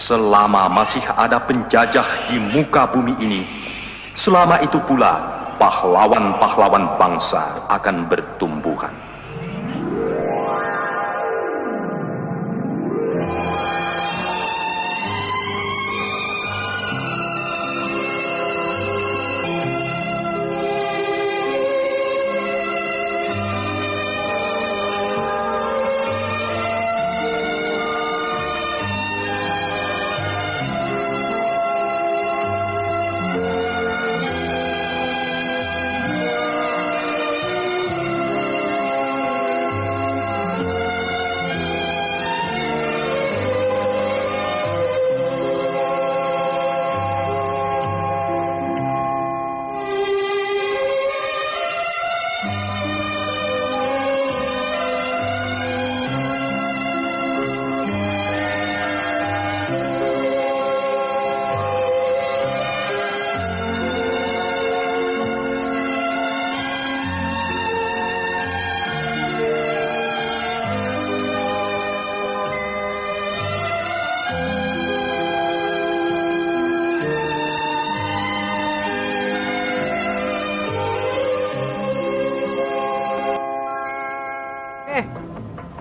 Selama masih ada penjajah di muka bumi ini, selama itu pula pahlawan-pahlawan bangsa akan bertumbuhan.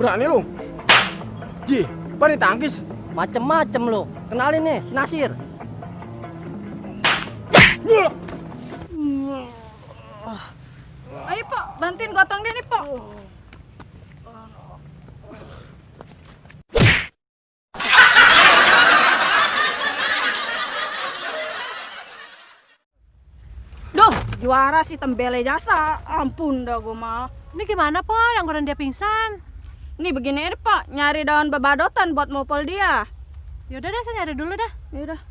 Berani lu? Ji, apa nih tangkis? Macem-macem lu. Kenalin nih, si Nasir. Ayo Pak, bantuin gotong dia nih Pak. Duh, juara si Tembele Jasa. Ampun dah gue mah. Ini gimana Po, yang keren dia pingsan? Nih begini aja Pak, nyari daun bebadotan buat mopol dia. Yaudah deh, saya nyari dulu dah. Yaudah.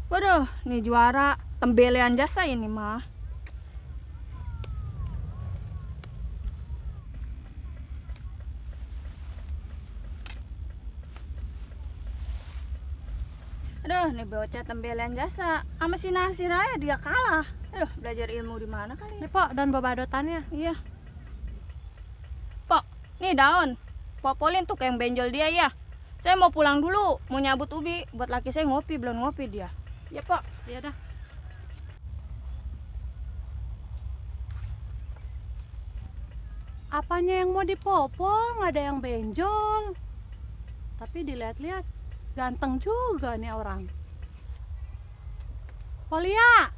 Waduh, nih juara Tembelean Jasa ini mah. Aduh, nih bocah Tembelean Jasa sama si Nasir aja dia kalah. Aduh, belajar ilmu di mana kali? Nih Po, daun babadotannya. Iya. Pok, nih daun. Popolin tuh kayak yang benjol dia ya. Saya mau pulang dulu, mau nyabut ubi buat laki saya ngopi, belum ngopi dia. Ya Pak. Iya dah. Apanya yang mau dipopol, nggak ada yang benjol. Tapi dilihat-lihat ganteng juga nih orang. Polia,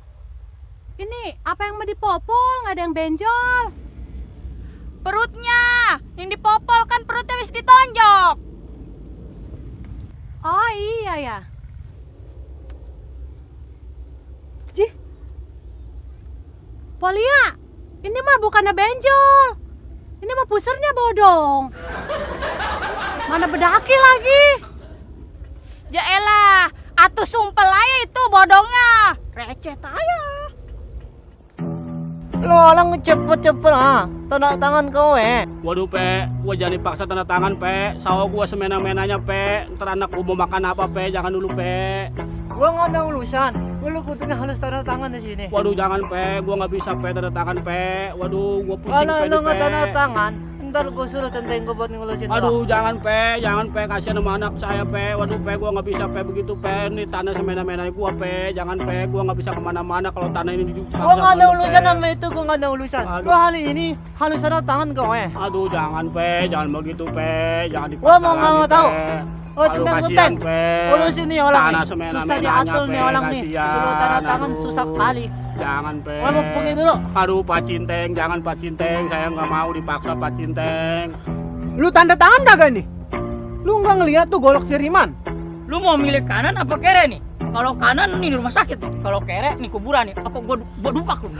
ini apa yang mau dipopol, nggak ada yang benjol. Perutnya, yang dipopol kan perutnya wis ditonjok. Oh iya ya. Jih, Polia, ini mah bukannya benjol. Ini mah pusernya bodong. Mana bedaki lagi? Ya elah, atuh sumpel aja itu bodongnya. Receh aja. Lo orang cepet-cepet tanda tangan kau Waduh Pe, gua jangan dipaksa tanda tangan Pe. Sawo gua semena-menanya Pe. Ntar anak gua mau makan apa Pe, jangan dulu Pe. Gua nggak ada urusan. Lu kutunya harus tanda tangan di sini. Waduh jangan Pe, gua nggak bisa Pe tanda tangan Pe. Waduh gua pusing Kalau Pe lu nggak Pe. tanda tangan, ntar gua suruh tenteng gua buat ngelusin. Aduh jangan Pe, kasihan sama anak saya Pe. Waduh Pe, gua nggak bisa Pe begitu Pe. Ini tanah semena-menanya gua Pe, jangan Pe. Gua nggak bisa kemana-mana kalau tanah ini dipaksa. Gua nggak ada urusan sama itu, gua nggak ada urusan. Aduh. Lu hari ini harus tanda tangan kau Aduh jangan Pe, jangan begitu Pe. Jangan dipaksa Gua mau lagi, nggak Pe. tahu. Oh Aduh tentang kasihan tentang. Pe. Urusin nih orang Tanah nih. semena-menanya, Susah diatur Pe. nih orang nih. Kasihan. Suruh tanda tangan Aduh. susah kali. Jangan Pe. Gua mau pergi dulu. Aduh Pak Cinteng, jangan Pak Cinteng. Saya nggak mau dipaksa Pak Cinteng. Lu tanda tangan kagak nih? Lu nggak ngeliat tuh golok siriman? Lu mau milih kanan apa kiri nih? Kalau kanan nih di rumah sakit nih. Kalau kere nih kuburan nih. Apa gua dupak lu?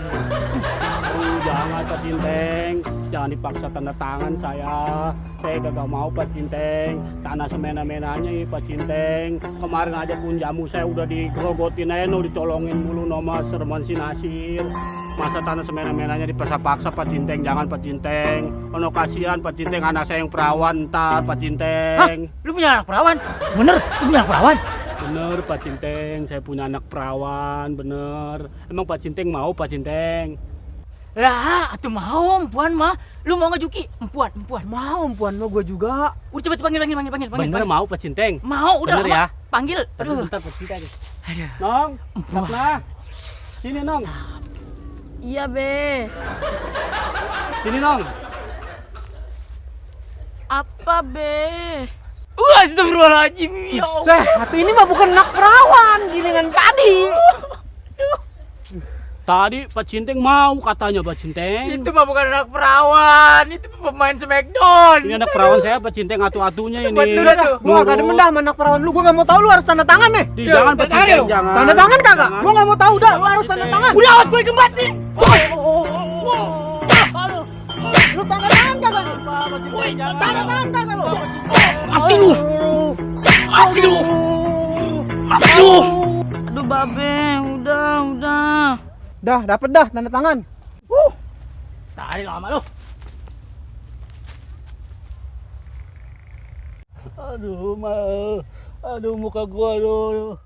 Jangan Pak Cinteng, jangan dipaksa tanda tangan saya. Saya gak mau Pak Cinteng. Tanah semena-menanya ya Pak Cinteng. Kemarin aja pun jamu saya udah digerogotin aja, dicolongin mulu nama Sermon si Nasir. Masa tanah semena-menanya dipaksa-paksa Pak Cinteng, jangan Pak Cinteng. Ono kasihan Pak Cinteng, anak saya yang perawan ntar Pak Cinteng. Hah? Lu punya anak perawan? Bener, lu punya anak perawan? Bener Pak Cinteng, saya punya anak perawan, bener. Emang Pak Cinteng mau Pak Cinteng? Lah, atuh mau empuan mah. Lu mau ngejuki? Empuan. Mau empuan lo gue juga. Udah cepet panggil. Bener mau Pak Cinteng? Mau, udah bener lama. ya? Panggil. Aduh, bentar Pak Cinteng. Aduh. Nong, Sapna. Sini Nong. Iya, Be. Sini Nong. Apa, Be? Astagfirullahaladzim. Ya Allah. Seh, hati ini mah bukan anak perawan, gilingan tadi. Tadi Pak Cinteng mau katanya Pak Cinteng. Itu mah bukan anak perawan, itu pemain Smackdown. Ini anak perawan saya Pak Cinteng atu-atunya ini. Betul tuh. Gua gak demen dah sama anak perawan lu, gua gak mau tahu lu harus tanda tangan nih. Jangan Pak Cinteng, jangan. Tanda tangan kagak? Gua gak mau tahu dah, lu harus tanda tangan. Udah awas gue gembat nih. Lu tanda tangan kagak? Tanda tangan kagak lu? Asing lu. Aduh, Babe, udah. Dah, dapet dah tanda tangan. Tadi lama lu. Aduh muka gua aduh.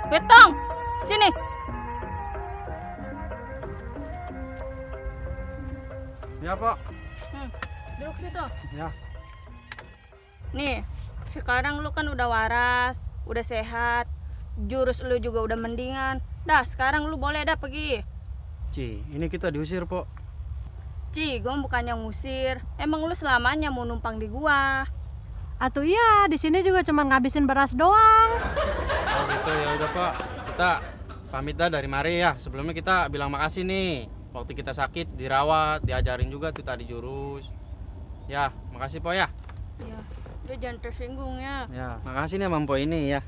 Betong, sini. Ya, Pak. Duduk situ. Ya. Nih, sekarang lu kan udah waras, udah sehat, jurus lu juga udah mendingan. Dah, sekarang lu boleh dah pergi. Ci, ini kita diusir, Pok. Ci, gua bukannya ngusir. Emang lu selamanya mau numpang di gua. Atuh iya, di sini juga cuma ngabisin beras doang. Oh gitu, ya udah Pak. Kita pamit dah dari mari ya. Sebelumnya kita bilang makasih nih. Waktu kita sakit, dirawat, diajarin juga tuh tadi jurus. Ya, makasih Pok ya. Ya, dia jangan tersinggung ya. Ya, makasih nih Mampo ini ya.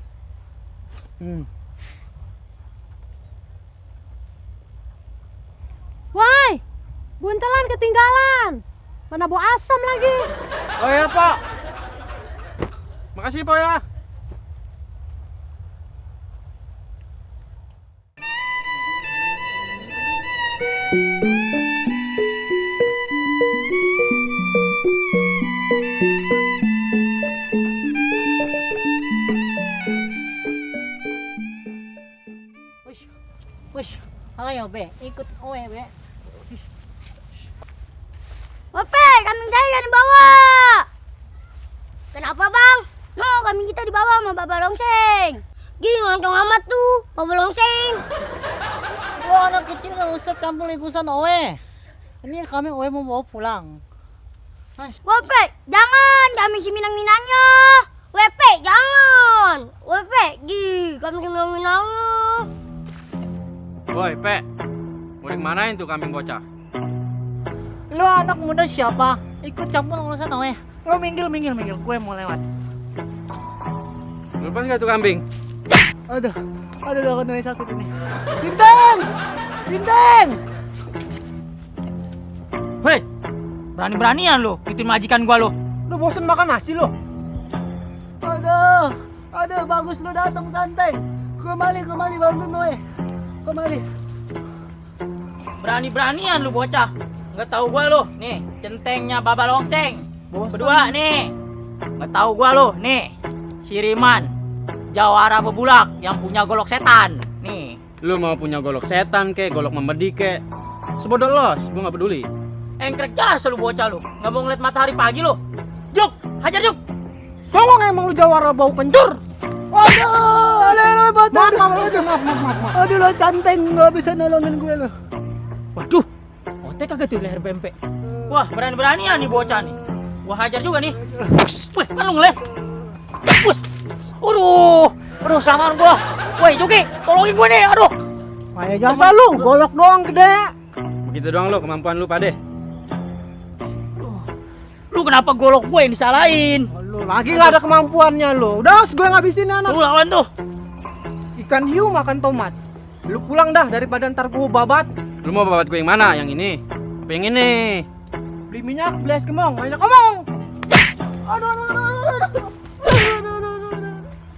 Woi, buntelan ketinggalan. Mana bau asam lagi. Oh ya Pak. Makasih Pok ya. Wih, ayo Be, ikut oe Be. Ope, kambing saya yang dibawa. Kenapa bang? No, kambing kita dibawa sama Bapak Longseng. Gini loncong amat tuh, Bapak Longseng. Wah, anak kecil nggak usah campur ikusan oe. Ini kami oe mau bawa pulang. Ope, jangan, kambing si Minang-Minangnya. Wepe, jangan. Wepe, kambing si Minang-Minangnya. Woi, Pe. Mau dimanain tuh kambing bocah? Lo anak muda siapa? Ikut campur urusan oe. Lo minggir, gue mau lewat. Lepas nggak tuh kambing? Aduh, aku mulai sakit ini. Bintang! Hei, berani-beranian lo, ikutin majikan gua lo. Lu bosen makan nasi lu? Aduh, bagus lo datang santai. Kembali bantu Noe. Kembali. Berani-beranian lu bocah. Nggak tahu gua lo. Nih, centengnya Bapak Longseng. Berdua nih. Nggak tahu gua lo. Nih, Siriman. Jawara bebulak yang punya golok setan. Nih. Lu mau punya golok setan kek, golok membedi kek. Sebodoh los, gue nggak peduli. Engkrek jasa lu bocah lu. Nggak mau ngeliat matahari pagi lu. Juk, hajar Juk. Tolong emang lu jawara bau kencur. Aduh, maaf. Aduh, lo canteng, nggak bisa nolongin gue lo. Waduh, otek kagak tuh leher pempek. Wah, berani-berani ya nih bocah nih. Gua hajar juga nih. Wih, kan lu ngeles. Bus. Aduh, samaan gua. Woi, Juki, tolongin gua nih. Aduh. Kayak jasa lu, golok doang gede. Begitu doang lo kemampuan lu, Pade. Lu kenapa golok gue yang disalahin? Lu lagi nggak ada kemampuannya lo. Udah, gue ngabisin anak. Lu lawan tuh. Ikan hiu makan tomat. Lu pulang dah daripada ntar gue babat. Lu mau babat gue yang mana? Yang ini? Apa yang ini? Beli minyak, beli es kemong, banyak ngomong. Aduh.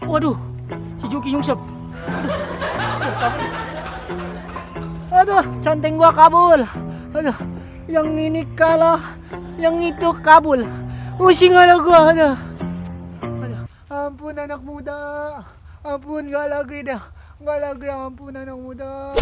Waduh, si Juki nyungsep. Aduh, canteng gua kabul. Aduh, yang ini kalah, yang itu kabul. Pusing ada gua, aduh. Ampun anak muda. Ampun, gak lagi dah. Gak lagi, ampun anak muda.